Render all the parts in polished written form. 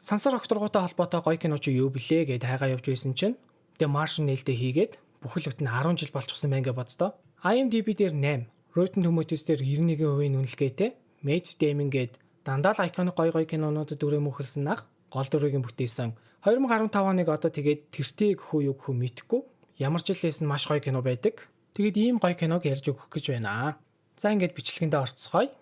Сансар огторгуутай холбоотой гоё кино чи юу блэ гэд хайгаа явж байсан чинь The Martian нээлттэй хийгээд бүхэл бүтэн 10 жил болчихсон байна гэж боддоо. IMDb дээр 8, Rotten Tomatoes дээр 91% үнэлгээтэй Matt Damon гээд дандаа л iconic гоё гоё кинонуудад дүрээ мөхөлсөн нах гол дүрийг нь бүтээсэн. 2015 оныг одоо тэгээд тэртээ гэх үү юу гэх үү мэдэхгүй. Ямар ч жилээс нь маш гоё кино байдаг. Тэгээд ийм гоё киног ярьж өгөх гэж байна. За ингээд бичлэгэндээ орцгоё.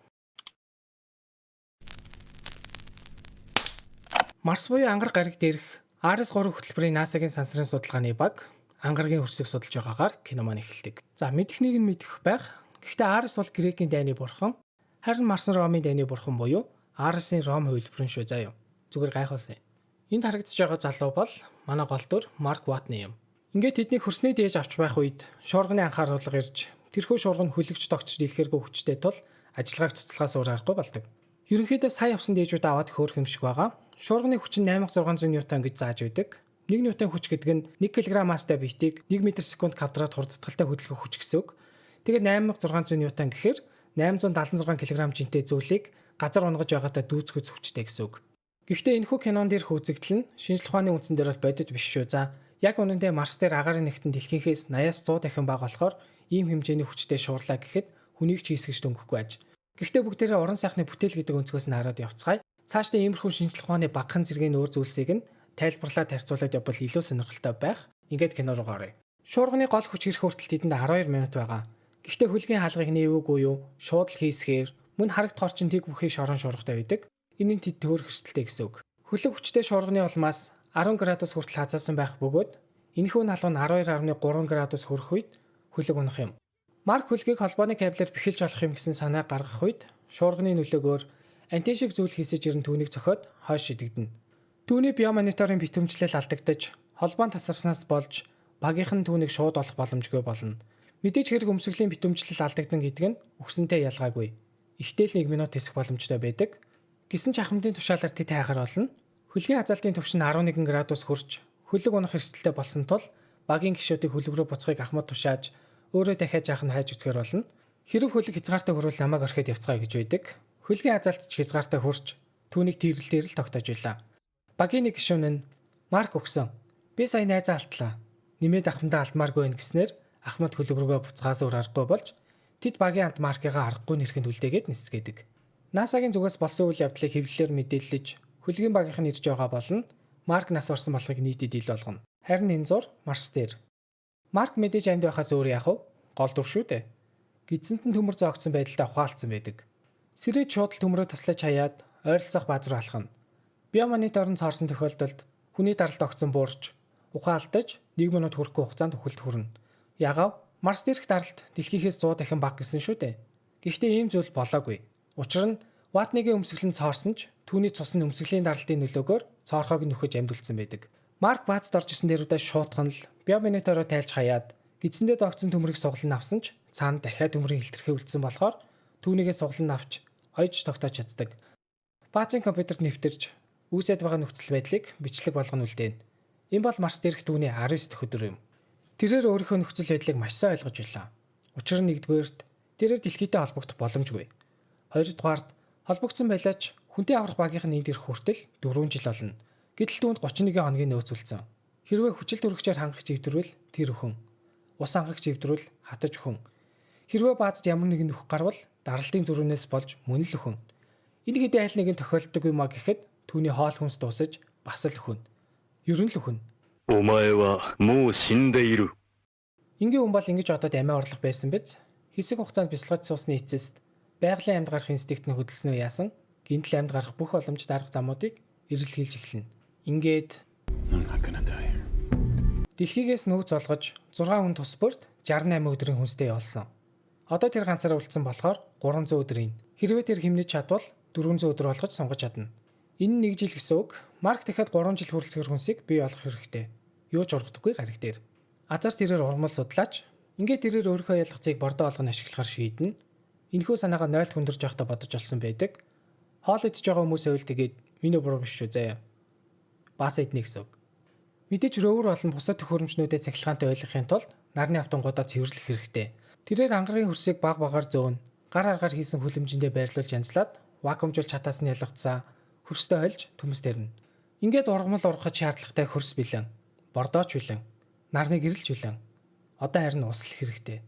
Марс буюу ангараг гариг дээрх Ares 3 хөтөлбөрийн NASA-гийн сансрын судалгааны баг ангарагийн хөрсийг судалж байгаагаар кино маань эхэлдэг. За мэдэх нэг нь мэдэх байх. Гэхдээ Ares бол Грекийн дайны бурхан. Харин Марс нь Ромын дайны бурхан буюу Ares-ийн Ром хувилбар нь шүү заа юу. Зүгээр гайхуулсан юм. Энд харагдаж байгаа залуу бол манай гол дүр Марк Ватны юм. Ингээд тэднийг хөрсний дээж авч байх үед шуурганы анхааруулга ирж тэрхүү шуурга нь хөлөгч тогтч дийлэхэргүй хүчтэй тул ажиллагааг цуцлагаас өөр аргагүй болдог. Ерөнхийдөө сая авсан дээжүүд аваад хөөх юм шиг байгаа. Шуурганы хүч нь 8600 ньютон гэж зааж байдаг. 1 ньютон хүч гэдэг нь 1 кг масстай биетийг 1 м/секунд квадрат хурдталтай хөдөлгөх хүч гэсэн үг. Тэгээд 8600 ньютон гэхээр 876 кг жинтэй зүйлийг газар унгаж байгаатай дүүцгэж хүчтэй гэсэн үг. Гэхдээ энэхүү кинон дээрх үзэгдэл нь шинжлэх ухааны үндсэн дээр бол бодит биш шүү. За яг үнэндээ Марс дээр агаарын нэгтэн дэлхийнхээс 80-аас 100 дахин бага болохоор ийм хэмжээний хүчтэй шуурлаа гэхэд хүнийг ч хийсгэж дөнгөхгүй аж. Гэхдээ бүгдээрээ уран сайхны бүтээл гэдэг өнцгөөс нь хараад явцгаая. Цаашдаа иймэрхүү шинжлэх ухааны багахан зэргийн өөр зүйлсийг нь тайлбарлаад харьцуулаад явбал илүү сонирхолтой байх. Ингээд кино руу оръё. Шуурганы гол хүч ирэх хүртэл тэдэнд 12 минут байгаа. Гэхдээ хөлгийн хаалгыг нээвгүй юу, шууд л хийсгээр мөн харагдах орчин тэг бүхий шорон шуургатай байдаг. Энэ нь тэд төөрөх эрсдэлтэй гэсэн үг. Хөлөг хүчтэй шуурганы улмаас 10 градус хүртэл хазаасан байх бөгөөд энэхүү налуу нь 12.3 градус хүрэх үед хөлөг унах юм. Марк хөлгийг холбооны кабелээр бэхэлж болох юм гэсэн санаа гаргах үед шуурганы нөлөөгөөр антен шиг зүйл хийсэж ирэн түүнийг цохиод хойш шидэгдэнэ. Түүний биомониторын битүүмжлэл алдагдаж холбоон тасарснаас болж багийнх нь түүнийг шууд олох боломжгүй болно. Мэдээж хэрэг өмсгөлийн битүүмжлэл алдагдан гэдэг нь үхсэнтэй ялгаагүй. Ихтэй л 1 минут хэсэх боломжтой байдаг. Гэсэн ч ахмадын тушаалаар тэд хайхаар болно. Хөлгийн хазаалтын түвшин 11 градус хүрч хөлөг унах эрсдэлтэй болсон тул багийн гишүүдийг хөлөг рүү буцахыг ахмад тушааж өөрөө дахиад жаахан хайж үзэхээр болно. Хэрв хөлөг хязгаартай хүрвэл намайг орхиод явцгаая гэж байдаг. Хөлгийн хазаалт ч хязгаартай хүрч түүнийг тэрэл дээр л тогтоож байлаа. Багийн нэг гишүүн нь Марк өгсөн. Би сая найзаа алтлаа. Нэмээд ахмадаа алдмааргүй байх гэснээр ахмад хөлөг рүүгээ буцахаас өөр аргагүй болж тэд багийн хамт Маркыгаа аргагүй нэрхэнд үлдээгээд нисгээд. NASA-гийн зүгээс болсон үйл явдлыг хэвлэлээр мэдээллэж хөлгийн багийнх нь ирж байгаа болно. Марк нас барсан болохыг нийтэд ил болгоно. Харин энэ зур Марс дээр. Марк мэдээж амьд байхаас өөр яах вэ? Гол дүр шүү дээ. Гидсэнд нь төмөр зоогдсон байдалтай ухаалцсан байдаг. Сэрээд шууд л төмрөө таслаж хаяад ойролцоох бааз руу алхана. Биомонитор нь цоорсон тохиолдолд хүний даралт огцон буурч ухаан алдаж 1 минут хүрэхгүй хугацаанд үхэлд хүрнэ. Ягаав Марс дээрх даралт дэлхийнхээс 100 дахин бага гэсэн шүү дээ. Гэхдээ ийм зүйл болоогүй. Учир нь Ватныгийн өмсгөл нь цоорсон ч түүний цус нь өмсгөлийн даралтын нөлөөгөөр цоорхойг нөхөж амьд үлдсэн байдаг. Марк баазд орж исэн дээрүүдээ шуутхан л биомонитороо тайлж хаяад гидсэндээ зоогдсон төмрийг сугалан авсан ч цаана дахиад төмрийн хилтерхий үлдсэн болохоор түүнийгээ сугалан авч ойж тогтоож чаддаг. Баазын компьютерт нэвтэрч үүсээд байгаа нөхцөл байдлыг бичлэг болгон үлдээнэ. Энэ бол Марс дээрх түүний 19 дэх өдөр юм. Тэрээр өөрийнхөө нөхцөл байдлыг маш сайн ойлгож байлаа. Учир нь нэгдүгээрт тэрээр дэлхийтэй холбогдох боломжгүй. Хоёрдугаарт холбогдсон байлаа ч хүнтэй аврах багийнх нь энд ирэх хүртэл 4 жил болно. Гэтэл түүнд 31 хоногийн нөөц үлдсэн. Хэрвээ хүчил төрөгчөөр хангах живдэрвэл тэр өхөн. Ус хангах живдэрвэл хатаж өхөн. Хэрвээ баазд ямар нэгэн нүх гарвал даралтын зүрхнээс болж мөн л өхөн. Энэ хэдийн аль нэгэн тохиолддог юм а гэхэд түүний хоол хүнс дуусаж бас л өхөн. Ер нь л өхөн. お前はもう死んでいる。 Энгийн хүн бол ингэж одод амиа орлох байсан биз? Хэсэг хугацаанд бясалгаж суусны эцэст байгалийн амьд гарах инстинкт нь хөдөлснөө яасан гинтл амьд гарах бүх боломжтой арга замуудыг эрэл хийлж эхэлнэ. Ингээд I'm not gonna die here. дэлхийгээс нөөц олгож 6 хүн тус бүрт 68 өдрийн хүнстэй явуулсан. Одоо тэр ганцаараа үлдсэн болохоор 300 өдрийн. Хэрвээ тэр хэмнэж чадвал 400 өдөр болгож сунгаж чадна. Энэ нь 1 жил гэсэн үг. Марк дахиад 3 жил хүрэлцгэр хүнсийг бий болгох хэрэгтэй. Юу ч ургадаггүй гариг дээр. Азар тэрээр урмал судлаач. Ингээд тэрээр өөрийнхөө ялгцыг бордоо олгон ашиглахар шийднэ. Энэхүү санаагаа 0 хүндэрж байхдаа бодож олсон байдаг. Хоол идэж байгаа хүмүүс байвал тэгээд миний буруу биш шүү заяа. Бас иднэ гэсэн үг. Мэдээж rover болон бусад төхөөрөмжнүүдэд цахилгаантай ойлгохын тулд нарны автангуудаа цэвэрлэх хэрэгтэй. Тэрээр ангаргийн хөрсийг баг багаар зөөнө, гар аргаар хийсэн хүлэмжиндээ байрлуулж янзлаад вакуумжуулж хатаас нь ялгацсан хөрстөө хольж төмөс тэрнэ. Ингээд ургамал ургахад шаардлагатай хөрс бэлэн, бордооч бэлэн, нарны гэрэлч бэлэн. Одоо харин ус л хэрэгтэй.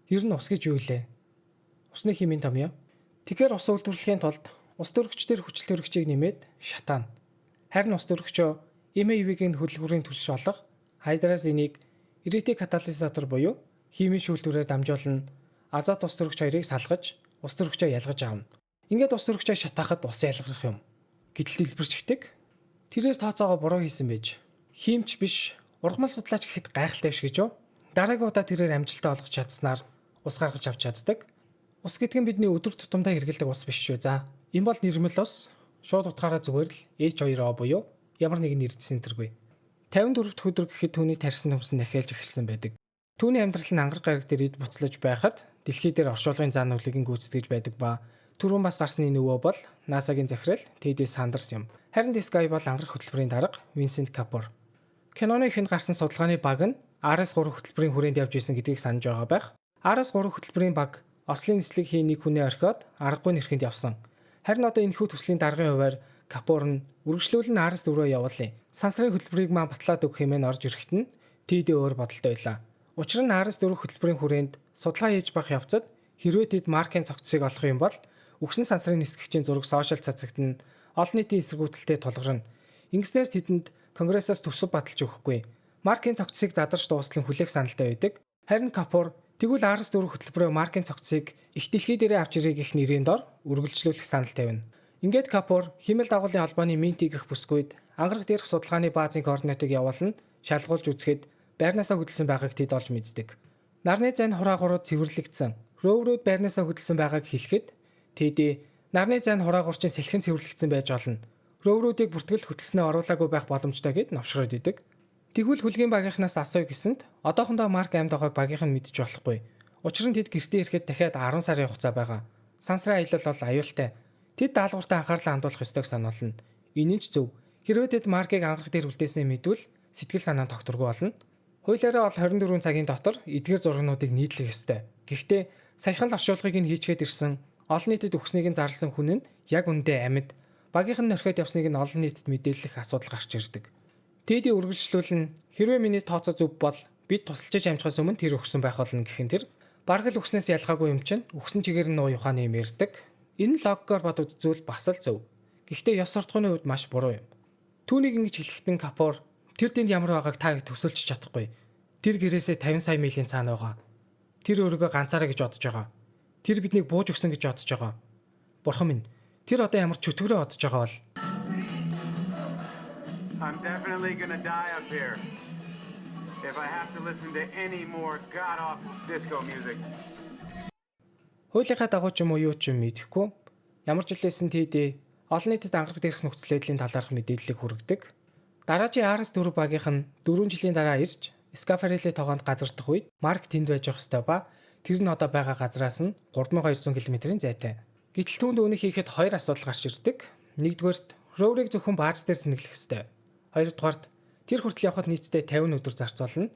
Ер нь ус гэж юу лээ? Усны химийн томьёо. Тэгэхээр ус үйлдвэрлэхийн тулд ус төрөгчдөр хүчил төрөгчийг нэмээд шатаана. Харин ус төрөгчөө MAV-ийн хөдөлгүүрийн түлш болох хайдразиныг эритик катализатор буюу химийн шүүлтүүрээр дамжуулна. Азот ус төрөгч хоёрыг салгаж ус төрөгчөө ялгаж авна. Ингээд ус төрөгчөө шатаахад ус ялгарх юм. Гэтэл дэлбэрчихдэг. Тэрээр тооцоогоо буруу хийсэн байж. Хиймч биш, ургамал судлаач гэхэд гайхалтай биш гэж юу? Дараагийн удаа тэрээр амжилтаа олгож чадсанаар ус гаргаж авч чаддаг. Ус гэдэг нь бидний өдөр тутамдаа хэрэглэдэг ус биш шүү. За, энэ бол нэрмэл ус. Шууд утгаараа зүгээр л H2O буюу ямар нэгэн нэр центргүй. 54 дахь өдөр гэхэд түүний тарьсан төмс нь ахиалж эхэлсэн байдаг. Түүний амьдрал нь ангараг гариг дээр эд буцлаж байхад дэлхий дээр оршуулгын зан үйлийг нь гүйцэтгэж байдаг ба түрүүн бас гарсны нөгөө бол NASA-гийн захирал Тэди Сандерс юм. Харин Sky бол ангараг хөтөлбөрийн дарга Винсент Капор. Киноны эхэнд гарсан судалгааны баг нь RS3 хөтөлбөрийн хүрээнд явж исэн гэдгийг санаж байгаа байх. RS3 хөтөлбөрийн баг Ослын нислэг хийн нэг хүнээ орхиод аргагүй нэрхэнд явсан. Харин одоо энэхүү төслийн даргын хувиар Капор нь үргэлжлүүлэн RS4-өө явуулъя. Сансрын хөтөлбөрийг маань батлаад өгөх хэмээн орж ирэхэд нь Тэди өөр бодолтой байлаа. Учир нь RS4 хөтөлбөрийн хүрээнд судалгаа хийж байх явцад хэрвээ тэд Маркийн цогцсыг олох юм бол үхсэн сансрын нисгэгчийн зураг сошиал цацагдана, олон нийтийн эсэргүүцэлтэй тулгарна. Ингэснээр тэдэнд Конгрессоос төсөв баталж өгөхгүй. Маркийн цогцсыг задарч дуустал нь хүлээх саналтай байдаг. Харин Капор тэгвэл RS4 хөтөлбөрөө Маркийн цогцсыг их дэлхий дээрээ авч ирээ гэх нэрийн дор үргэлжлүүлэх санал тавина. Ингээд Капор хиймэл дагуулын холбооны Минти гэх бүсгүйд ангараг дээрх судалгааны баазын координатыг явуулна, шалгуулж үзэхэд байрнаасаа хөдөлсөн байгааг тэд олж мэддэг. Нарны зайн хураагурууд цэвэрлэгдсэн. Роверууд байрнаасаа хөдөлсөн байгааг хэлэхэд Тэди нарны зайн хураагур чинь салхин цэвэрлэгдсэн байж олно. Роверуудыг бүртгэл хөтөлснөө оруулаагүй байх боломжтой гэд новшроод идэг. Тэгвэл хүлгийн багийнхнаас асууя гэсэнд одоохондоо Марк амьд байгааг багийнх нь мэдэж болохгүй. Учир нь тэд гэртээ ирэхэд дахиад 10 сарын хугацаа байгаа. Сансрын аялал бол аюултай. Тэд даалгавартай анхаарлаа хандуулах ёстойг сануулна. Энэ нь ч зөв. Хэрвээ тэд Маркийг ангараг дээр үлдээснээ мэдвэл сэтгэл санаа тогтворгүй болно. Хуулиараа бол 24 цагийн дотор эдгээр зурагнуудыг нийтлэх ёстой. Гэхдээ саяхан л оршуулгыг нь хийчгээд ирсэн олон нийтэд өгснийг нь зарласан хүн нь яг үндэ амьд. Багийнх нь орхиод явсныг нь олон нийтэд мэдээлэх асуудал гарч ирдэг. Тэди үргэлжлүүлнэ. Хэрвээ миний тооцоо зөв бол бид тусалж амжихаас өмнө тэр өгсөн байх болно гэх нь тэр бараг л үхснээс ялгаагүй юм чинь үхсэн чигээр нь ухааны юм ярьдаг. Энэ нь логикоор бодод зүйл бас л зөв. Гэхдээ ёс суртахууны хувьд маш буруу юм. Түүнийг ингэж хэлэхдээ Капор тэр тэнд ямар байгааг та төсөөлж чадахгүй. Тэр гэрээсээ 50 сая милийн цаана байгаа. Тэр өөрийгөө ганцаараа гэж бодож байгаа. Тэр биднийг бууж өгсөн гэж бодож байгаа. Бурхан минь, тэр одоо ямар чөтгөрөө бодож байгаа бол I'm definitely gonna die up here if I have to listen to any more god awful disco music. Хуулийнхаа дагуу ч юм уу юу ч юм мэдэхгүй. Ямар ч хэлсэн Тэди олон нийтэд ангараг дээрх нөхцөл байдлын талаарх мэдээллийг хүргэдэг. Дараагийн RS4 багийнх нь 4 жилийн дараа ирж Скафарелли тогоонд газардах үед Марк тэнд байж явах ёстой ба тэр нь одоо байгаа газраас нь 3200 км-ийн зайтай. Гэтэл түүнд үүнийг хийхэд хоёр асуудал гарч ирдэг. Нэгдүгээрт роверыг зөвхөн бааз дээр сэнэглэх ёстой. Хоёрдугаарт тэр хүртэл явхад нийтдээ 50 өдөр зарцуулна.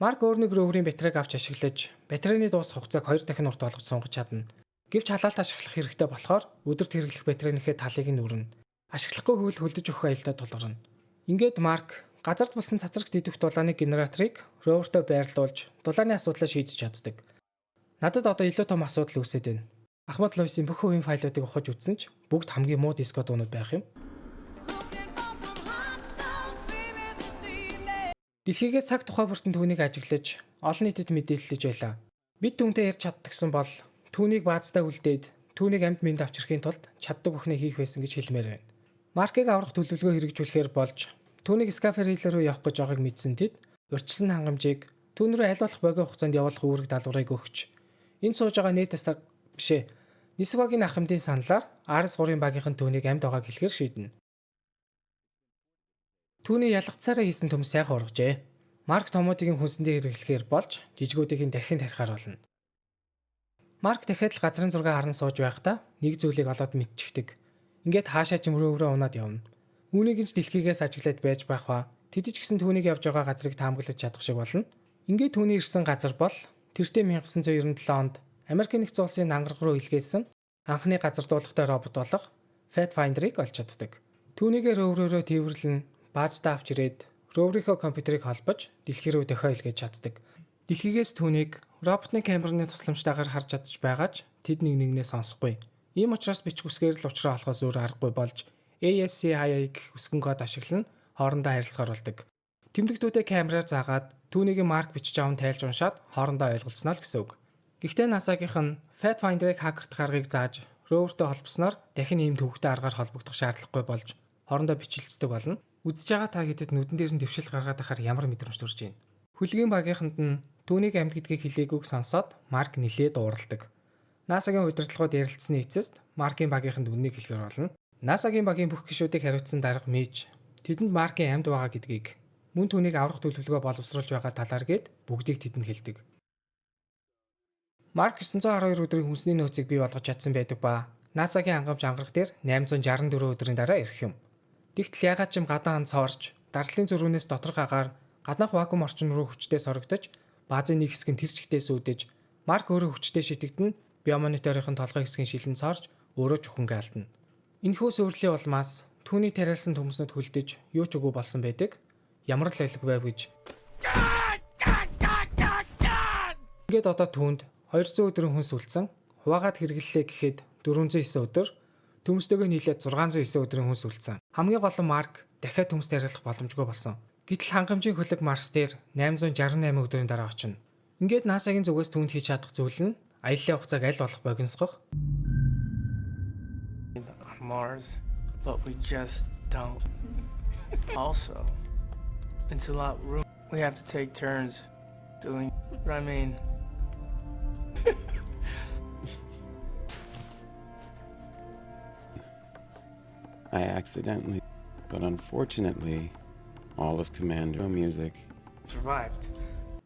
Марк өөр нэг роверын батарейг авч ашиглаж батарейны дуусах хугацааг 2 дахин урт болгож сунгаж чадна. Гэвч халаалт ашиглах хэрэгтэй болохоор өдөрт хэрэглэх батарейныхээ талыг нь өрнө. Ашиглахгүй гэвэл хөлдөж өгөх аюултай тулгарна. Ингээд Марк газарт болсон цацрагт идэвх дулааны генераторыг ровертой байрлуулж дулааны асуудлаа шийдэж чаддаг. Надад одоо илүү том асуудал үүсээд байна. Ахмад Луисын бүх хувийн файлуудыг ухаж үзсэн ч бүгд хамгийн муу диско дуунууд байх юм. Looking for some hot stuff, baby, this evening. Дэлхийгээ цаг тухай бүртэн түүнийг ажиглаж олон нийтэд мэдээллэж байлаа. Бид түүнтэй ярьж чаддагсан бол түүнийг баазтай үлдээд түүнийг амьд мэнд авчрахын тулд чаддаг бүхнээ хийх байсан гэж хэлмээр байна. Маркийг аврах төлөвлөгөө хэрэгжүүлэхээр болж түүнийг Скафарелли руу явах гэж байгааг мэдсэн тэд урьдчилсан хангамжийг түүн рүү аль болох богино хугацаанд явуулах үүрэг даалгаврыг өгч энд сууж байгаа нийт тастар бишээ. Нисвагийн ах аймдын саналаар RS3-ын багийнхан түүнийг амьд байгааг хэлэхээр шийднэ. Түүний ялгацсаараа хийсэн төмс сайхан ургажээ. Марк томоодын хүнсэндээ хэрэглэхээр болж жижигүүдийн дахин тарихаар болно. Марк дахиад л газрын зураг харан сууж байхдаа нэг зүйлийг олоод мэдчихдэг. Ингээд хаашаа ч мөрөөрөө унаад явна. Үүнийг нь ч дэлхийгээс ажиглаад байж байх ба тэд ч гэсэн түүнийг явж байгаа газрыг таамаглаж чадах шиг болно. Ингээд түүний ирсэн газар бол тэртээ 1997 онд Америкийн нэгдсэн улсын ангараг руу илгээсэн анхны газардуулгатай робот болох Pathfinder-ыг олж чаддаг. Түүнийгээ роверөөрөө тээвэрлэн баазтаа авч ирээд rover-ийнхөө компьютерийг холбож дэлхий рүү дохио илгээж чаддаг. Дэлхийгээс түүнийг роботны камерны тусламжтайгаар харж чадж байгаа ч тэд нэг нэгнээ сонсохгүй. Ийм учраас бичих үсгээр л учраа олохоос өөр аргагүй болж ASCII гэх үсгэн код ашиглан хоорондоо харилцахаар болдог. Тэмдэгтүүдээ камераар заагаад түүнийг Марк бичиж аван тайлж уншаад хоорондоо ойлголцсон л гэсэн үг. Гэхдээ NASA-гийнх нь Pathfinder-ыг хакердах аргыг зааж rover-тэй холбосноор дахин ийм төвөгтэй аргаар холбогдох шаардлагагүй болж хоорондоо бичилцдэг болно. Үзэж байгаа та хэдэд нүдэн дээр нь дэвшил гаргаад байхаар ямар мэдрэмж төрж байна? Хөлгийн багийнханд нь түүнийг амьд гэдгийг хэлээгүйг сонсоод Марк нилээд уурладаг. NASA-гийн удирдлагууд ярилцсаны эцэст Маркийн багийнханд үнэнийг хэлэхээр болно. NASA-гийн багийн бүх гишүүдийг хариуцсан дарга Мич тэдэнд Маркийн амьд байгаа гэдгийг, мөн түүнийг аврах төлөвлөгөө боловсруулж байгаа талаар гээд бүгдийг тэдэнд хэлдэг. Марк 912 өдрийн хүнсний нөөцийг бий болгож чадсан байдаг ба NASA-гийн хангамж ангараг дээр 864 өдрийн дараа ирэх юм. Тэгтэл яагаад ч юм гадаан цоорч, дарлалын зөрүүнээс доторх агаар гаднаах вакуум орчин руу хүчтэй сорогдож, баазын нэг хэсэг нь тэр чигтээ сүйдэж, Марк өөрөө хүчтэй шидэгдэн, биомониторын толгой хэсгийн шилэн цоорч, өөрөө ч үхэнгээ алдна. Энэхүү сүрлийн улмаас түүний тариалсан төмснүүд хөлдөж, юу ч үгүй болсон байдаг. Ямар л ойлг байв гэж. Ингээд одоо түүнд 200 өдрийн хүнс үлдсэн, хуваагаад хэрэглэлээ гэхэд 409 өдөр, төмстэйгөө нийлээд 609 өдрийн хүнс үлдсэн. Хамгийн гол нь Марк дахиад төмс тариалах боломжгүй болсон. Гэтэл хангамжийн хөлөг Марс дээр 868 өдрийн дараа очино. Ингээд NASA-гийн зүгээс түүнд хийж чадах зүйл нь аяллаа хугацааг аль болох богиносгох, On Mars, but we just don't. Also, it's a lot room. We have to take turns doing what I mean. I accidentally, but unfortunately, all of Commander music Survived.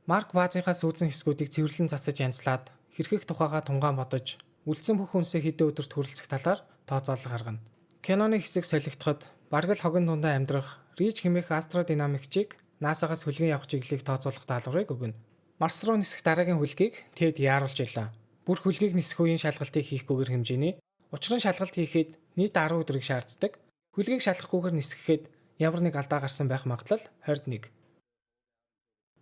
Марк баазынхаа сүүзэн хэсгүүдийг цэвэрлэн засаж янзлаад хэрхэх тухайгаа тунгаан бодож үлдсэн бүх хүнсээ хэдэн өдөрт хүрэлцэх талаар тооцоолол гаргана. Киноны хэсэг солигдоход бараг л хогон дундаа амьдрах Рич хэмээх астродинамикчийг NASA-гаас хөлгийн явах чиглэлийг тооцоолох даалгаврыг өгнө. Марс руу нисэх дараагийн хөлгийг Тэд яаруулж байлаа. Бүр хөлгийг нисэх үеийн шалгалтыг хийхгүйгээр хэмжээний. Учир нь шалгалт хийхэд нийт 10 өдрийг шаарддаг. Хөлгийг шалгахгүйгээр нисгэхэд ямар нэг алдаа гарсан байх магадлал 21.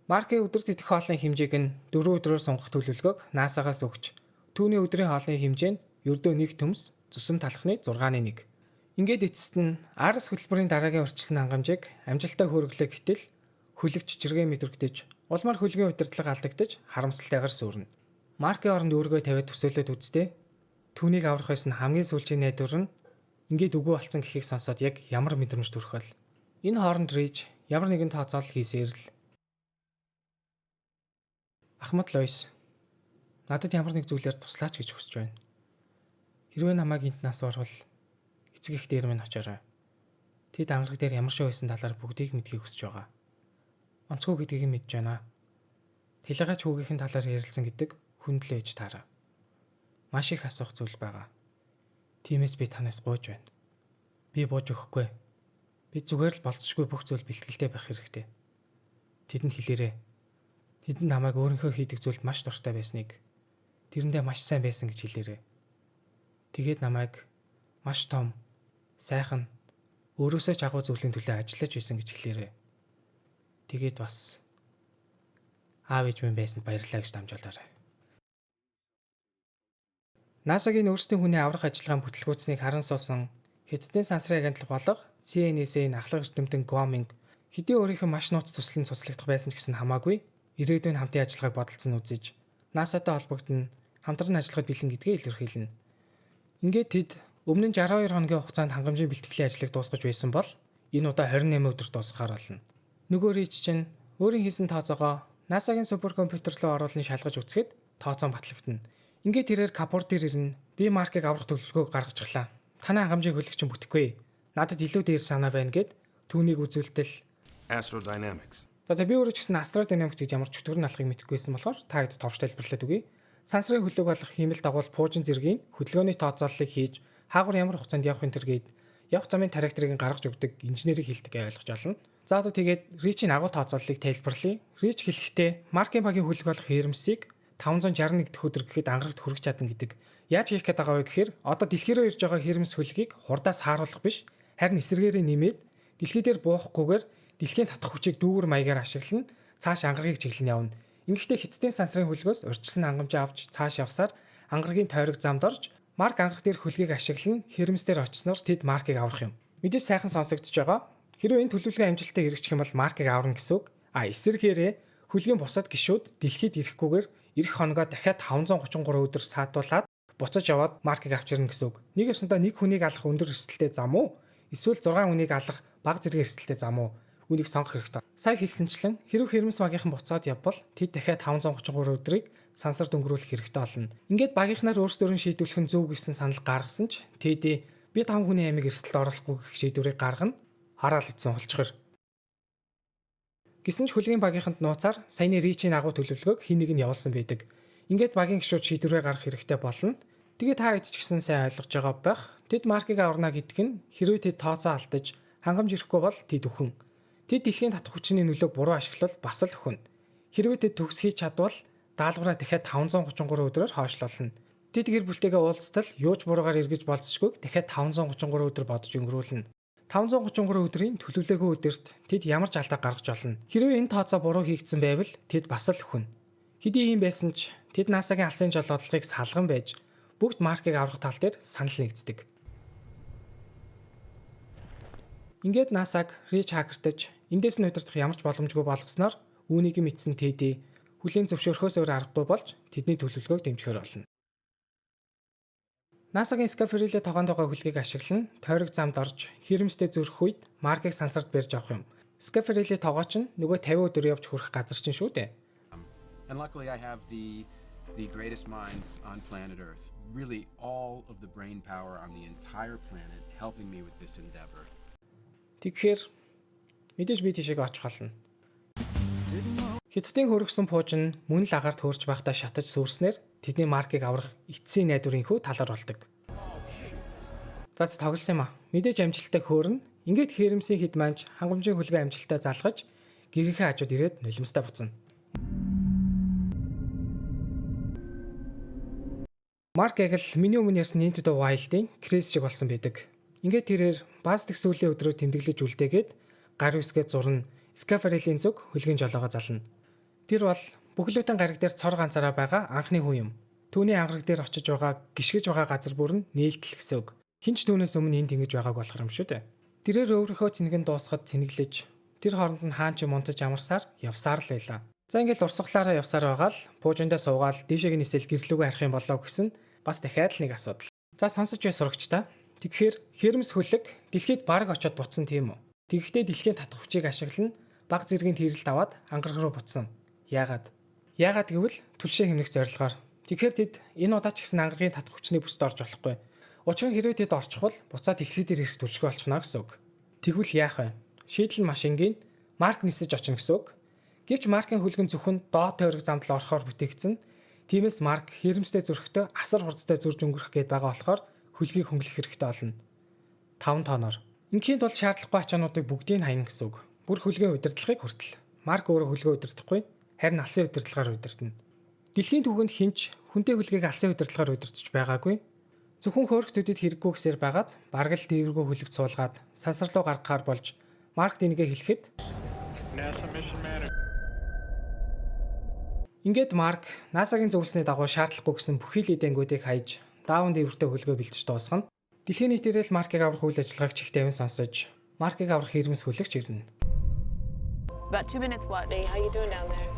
Маркийн өдөрт идэх хоолны хэмжээг нь 4 өдрөөр сунгах төлөвлөгөөг NASA-гаас өгч, түүний өдрийн хоолны хэмжээ нь ердөө нэг төмс зүсэм талхны 6-ны 1. Ингээд эцэст нь Арс хөтөлбөрийн дараагийн урьдчилсан хангамжийг амжилттай хөрөглөө гэтэл хөлөг чичиргээ мэдрэгдэж, улмаар хөлгийн удирдлага алдагдаж харамсалтайгаар сүрнэ. Маркийн оронд өөрийгөө тавиад төсөөлөд үзтээ. Түүнийг аврах байсан хамгийн сүүлчийн найдвар нь ингээд үгүй болсон гэхийг сонсоод яг ямар мэдрэмж төрөх вэ? Энэ хооронд Рич ямар нэгэн тооцоолол хийсээр л Ахмад Лойс, надад ямар нэг зүйлээр туслаач гэж хүсэж байна. Хэрвээ намайг энд нас орвол эцэг эх дээр минь очоорой. Тэд ангараг дээр ямар шоу хийсэн талаар бүгдийг мэдхийг хүсэж байгаа. Онцгой гэдгийг нь мэдж байна. Телегаач хүүгийнхэн талаар ярилцсан гэдэг хүндлээ ээж таараа. Маш их асуух зүйл байгаа. Тиймээс би танаас гуйж байна. Би бууж өгөхгүй. Би зүгээр л болцсошгүй бүх зүйл бэлтгэлтэй байх хэрэгтэй. Тэдэнд хэлээрэй. Тэдэнд намайг өөрийнхөө хийдэг зүйлд маш дуртай байсныг, тэрэндээ маш сайн байсан гэж хэлээрэй. Тэгээд намайг маш том, сайхан, өөрөөсөө ч агуу зүйлийн төлөө ажиллаж байсан гэж хэлээрэй. Тэгээд бас аав ээж минь байсанд баярлалаа гэж дамжуулаарай. NASA-гийн өөрсдийн хүний аврах ажиллагаан бүтэлгүйтсэнийг харан суусан Хятадын сансрын агентлаг болох CNSA-ийн ахлах эрдэмтэн Гоминг хэдий өөрийнх нь маш нууц төсөл нь цуцлагдах байсан ч гэсэн хамаагүй ирээдүйн хамтын ажиллагааг бодолцсон үзэж NASA-тай холбогдоно, хамтран ажиллахад бэлэн гэдгээ илэрхийлнэ. Ингээд тэд өмнө нь 62 хоногийн хугацаанд хангамжийн бэлтгэлийн ажлыг дуусгаж байсан бол энэ удаа 28 өдөр дуусгахаар болно. Нөгөө Рич чинь өөрийн хийсэн тооцоогоо NASA-гийн суперкомпьютер руу оруулан шалгаж үзэхэд тооцоо батлагдана. Ингээд тэрээр Капур дээр ирнэ. Би Маркийг аврах төлөвлөгөөг гаргачихлаа. Танай хангамжийн хөлөг чинь бүтэхгүй. Надад илүү дээр санаа байна гэд түүнийг үзүүлтэл Astrodynamics. За би өөрөө ч гэсэн астродинамик гэж ямар чөтгөр нь алахыг мэдэхгүйсэн болохоор та хэд товч тайлбарлаад өгье. Сансрын хөлөг болох хиймэл дагуул пуужин зэргийн хөдөлгөөний тооцооллыг хийж хаагур ямар хугацаанд явах энэ төр гээд явах замын тракторыг гаргаж өгдөг инженерийг хэлдэг гэж ойлгож олно. За одоо тэгээд Ричийн агуу тооцооллыг тайлбарлая. Рич хэлэхдээ Маркийн багийн хөлөг болох Хермсийг 561 дэх өдөр гэхэд ангарагт хүргэж чадна гэдэг. Яаж хийх гээд байгаа вэ гэхээр одоо дэлхий рүү ирж байгаа Хермс хөлгийг хурдаас хааруулах биш, харин эсрэгээрээ нэмээд Дэлхий дээр буухгүйгээр дэлхийн татах хүчийг дүүгүр маягаар ашиглан цааш ангаргийг чиглэн явна. Ингэхдээ Хятадын сансрын хөлгөөс урьдчилсан хангамжаа авч цааш явсаар ангаргийн тойрог замд орж Марк ангараг дээр хөлгийг ашиглан Хермес дээр очсноор тэд Маркийг аврах юм. Мэдээж сайхан сонсогдож байгаа. Хэрвээ энэ төлөвлөгөө амжилттай хэрэгжих юм бол Маркийг аварна гэсэн үг. А эсэргээрээ хөлгийн бусад гишүүд дэлхийд ирэхгүйгээр ирэх хоногоо дахиад 533 өдөр саатуулаад буцаж яваад Маркийг авчирна гэсэн үг. Нэг ёсондоо нэг хүнийг алах өндөр эрсдэлтэй зам уу? Эсвэл 6 хүнийг алах бага зэргийн эрсдэлтэй зам уу? Үүнийг сонгох хэрэгтэй. Сая хэлсэнчлэн хэрв Хермес багийнхан буцаад явбал тэд дахиад 533 өдрийг сансарт өнгөрүүлэх хэрэгтэй болно. Ингээд багийнхнаар өөрсдөө нь шийдвэрлэх нь зөв гэсэн санал гаргасан ч Тэди би 5 хүний амийг эрсдэлд оруулахгүй гэх шийдвэрийг гаргана. Хараал эцэн хулчгар. Гэсэн ч хөлгийн багийнханд нууцаар саяны Ричийн агуу төлөвлөгөөг хин нэг нь явуулсан байдаг. Ингээд багийн гишүүд шийдвэрээ гаргах хэрэгтэй болно. Тэгээ та хэд ч гэсэн сайн ойлгож байгаа байх. Тэд Маркийг аварна гэдэг нь хэрвээ тэд тооцоо алдаж хангамж ирэхгүй бол тэд үхэн. Тэд дэлхийн татах хүчний нөлөөг буруу ашиглавал бас л үхэн. Хэрвээ тэд төгс хийж чадвал даалгавраа дахиад 533 өдрөөр хойшлуулна. Тэд гэр бүлтэйгээ уулзтал юу ч буруугаар эргэж болзошгүйг дахиад 533 өдөр бодож өнгөрүүлнэ. 533 өдрийн төлөвлөгөө өдөрт тэд ямар ч алдаа гаргаж болно. Хэрвээ энэ тооцоо буруу хийгдсэн байвал тэд бас л үхэн. Хэдий ийм байсан ч тэд NASA-гийн алсын жолоодлогыг салган байж бүгд Маркийг аврах тал дээр санал нэгддэг. Ингээд NASA-г Рич хакертаж эндээс нь удирдах ямар ч боломжгүй болгосноор үүнийг мэдсэн Тэди хүлээн зөвшөөрөхөөс өөр аргагүй болж тэдний төлөвлөгөөг дэмжихээр болно. NASA-гийн Скафериле тогоонд байгаа хөлгийг ашиглан тойрог замд орж Херместэй зөрөх үед Маркийг сансарт барьж авах юм. Скафериле тогоо ч нөгөө 50 өдөр явж хүрэх газар чинь шүү дээ. And luckily I have the greatest minds on planet Earth. Really all of the brain power on the entire planet helping me with this endeavor. Тэгэхээр мэдээж би тийшээ очих болно. Хятадын хөргсөн пууж нь мөн л агаарт хөөрч байхдаа шатаж сүрснээр тэдний Маркийг аврах эцсийн найдварынхүү талаар болдог. За тоглосон юм а. Мэдээж амжилттай хөөрнө. Ингээд Хермесийн хэд манж хангамжийн хөлгөө амжилттай залгаж гэрийнхээ хажууд ирээд нулимстай буцна. Марк яг л миний өмнө ярьсан Into the Wild-ийн Крис шиг болсон байдаг. Ингээд тэрээр бааз дэх сүүлийн өдрөө тэмдэглэж үлдээгээд гар үсгээ зурна. Скафарелийн зүг хөлгийн жолоогоо зална. Тэр бол бүхлөтэн гариг дээр цор ганцаараа байгаа анхны хүн юм. Түүний ангараг дээр очиж байгаа гიშгэж байгаа газар бүр нь нээлтэл гэсэн үг. Хин ч түүнээс өмнө энд ингэж байгааг болохоор юм шүү дээ. Тэрээр өөрийнхөө цэнгэн дуусахад цэнэглэж тэр хооронд нь хаан ч мунтаж амарсаар явсаар л байлаа. За ингээл урсгалаараа явсаар байгаа л пуужиндаа суугаал дээшээ нисэл гэрлүүгээ харах юм болоо гэсэн бас дахиад л нэг асуудал. За сонсож бай сурагчдаа. Тэгэхээр Хермес хөлөг дэлхийд бараг очиод буцсан тийм үү? Тэгэхдээ дэлхийн татах хүчийг ашиглан баг зэргийн тэрэлт аваад ангараг руу буцсан. Яагаад? Яагаад гэвэл түлшээ хэмнэх зорилгоор. Тэгэхээр тэд энэ удаа ч гэсэн ангаргийн татах хүчний бүсд орж болохгүй. Учир нь хэрвээ тэд орчихвол буцаад дэлхий дээр ирэх түлшгүй болчихно гэсэн үг. Тэгвэл яах вэ? Шийдэл нь маш энгийн. Марк нисэж очино гэсэн үг. Гэвч Маркийн хөлгөн зөвхөн доод тойрог замд л орохоор бүтээгдсэн. Тиймээс Марк Херместэй зөрөхдөө асар хурцтай зурж өнгөрөх гээд байгаа болохоор хөлгийг хөнгөлөх хэрэгтэй болно. 5 тооноор. Ингийн тулд шаардлагагүй ачаануудыг бүгдийг нь хайна гэсэн үг. Бүр хөлгийн удирдлагыг хүртэл. Марк өөрөө хөлгөө удирдахгүй, харин алсын удирдлагаар удирдана. Дэлхийн түүхэнд хинч хүнтэй хөлгийг алсын удирдлагаар удирдах байгаагүй. Зөвхөн хөөрөх төдөд хэрэггүй гэсээр байгаад бараг л дээвэргүй хөлөгт суулгаад сансар руу гаргахаар болж Марк дэнгээ хэлэхэд Ингээд Марк NASA-гийн зөвлөсний дагуу шаардлагагүй гэсэн бүхий л эдэнгүүдийг хайж даавн дээвэртэй хөлгөө бэлдэж дуусгана. Дэлхийн нийтээрээ л Маркийг аврах үйл ажиллагааг чих тавин сонсож Маркийг аврах Хермес хөлөгч ирнэ. About 2 minutes, Watney. How you doing down there?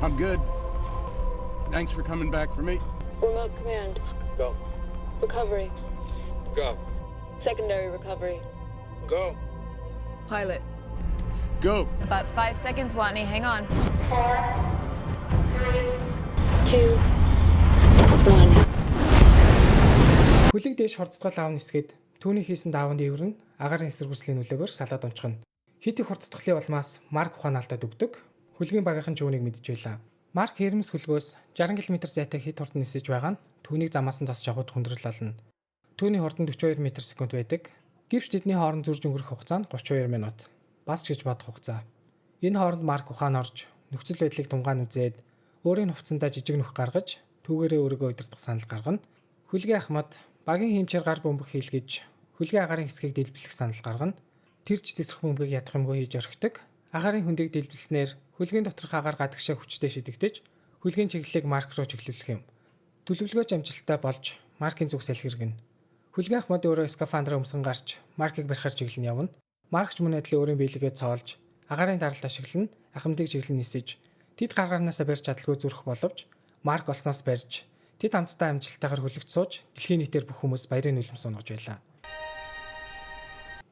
I'm good. Thanks for coming back for me. Remote command. Go. Recovery. Go. Secondary recovery. Go. Pilot. Go. About 5 seconds, Watney. Hang on. 4, 3, 2, 1. Хөлөг дээш хурцдгал аав нисгээд түүний хийсэн даавн дээвэр нь агаарын эсэргүүцлийн нөлөөгөөр салаад унчихна. Хит их хурцдгалын улмаас Марк ухаан алдаад өгдөг. Хөлгийн багийнхан ч үүнийг мэдж байлаа. Марк Хермес хөлгөөс 60 км зайтай хит хурд нисэж байгаа нь түүнийг замаас нь тосч авахд хүндрэл болно. Түүний хурд нь 42 м/секунд байдаг. Гэвч тэдний хооронд зурж өнгөрөх хугацаа нь 32 минут. Бас ч гэж бодох хугацаа. Энэ хооронд Марк ухаан орж нөхцөл байдлыг тунгаан үзээд өөрийн хувцсандаа жижиг нүх гаргаж түүгээрээ өөрийгөө удирдах санал гаргана. Хөлгийн ахмад багийн хэмчээр гар бөмбөг хийлгэж хөлгийн агаарын хэсгийг дэлбэлэх санал гаргана. Тэр ч тэсрэх бөмбөгийг ядах юмгүй хийж орхидог. Агаарын хөндийг дэлбэлснээр хөлгийн доторх агаар гадагшаа хүчтэй шидэгдэж, хөлгийн чиглэлийг Марк руу чиглүүлэх юм. Төлөвлөгөөч амжилттай болж Маркийн зүг салхи эргэнэ. Хөлгийн ахмад өөрөө скафандраа өмсөн гарч Маркийг барихаар чиглэн явна. Марк ч мөн адил өөрийн биелэгээ цоолж, агаарын даралт ашиглан ахмадыг чиглэн нисэж, тэд гар гарнаасаа барьж чадалгүй зүрх боловч Марк олсноос барьж, тэд хамтдаа амжилттайгаар хөлөгт сууж, дэлхийн нийтээр бүх хүмүүс баярын нулимс унагаж байлаа.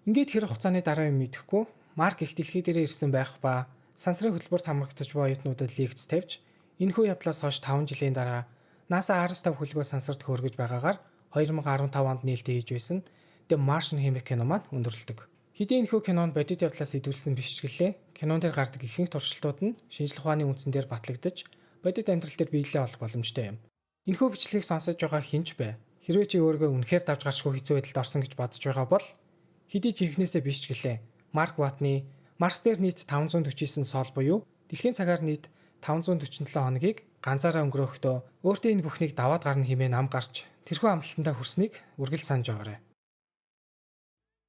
Ингээд хэр хугацааны дараа юм мэдэхгүй, Марк их дэлхий дээрээ ирсэн байх ба сансрын хөтөлбөрт хамрагдаж буй оюутнуудад лекц тавьж, энэхүү явдлаас хойш 5 жилийн дараа NASA Ares 5 хөлгөө сансарт хөөргөж байгаагаар 2015 онд нээлттэй хийж байсан The Martian хэмээх кино маань өндөрлөдөг. Хэдий энэхүү кинонд бодит явдлаас сэдэвлэсэн биш ч гэлээ, кинон дээр гардаг ихэнх туршилтууд нь шинжлэх ухааны үндсэн дээр батлагдаж, бодит амьдрал дээр биелэлээ олох боломжтой юм. Энэхүү бичлэгийг сонсож байгаа хэн ч бай. Хэрвээ чи өөрийгөө үнэхээр давж гарчгүй хэцүү байдалд орсон гэж бодож байгаа бол, хэдий жинхэнээсээ биш ч гэлээ, Марк Ватны Марс дээр нийт 549 сол буюу дэлхийн цагаар нийт 547 хоногийг ганцаараа өнгөрөөхөдөө өөртөө энэ бүхнийг даваад гарна хэмээн ам гарч тэрхүү амлалтандаа хүрснийг үргэлж санаж байгаарай.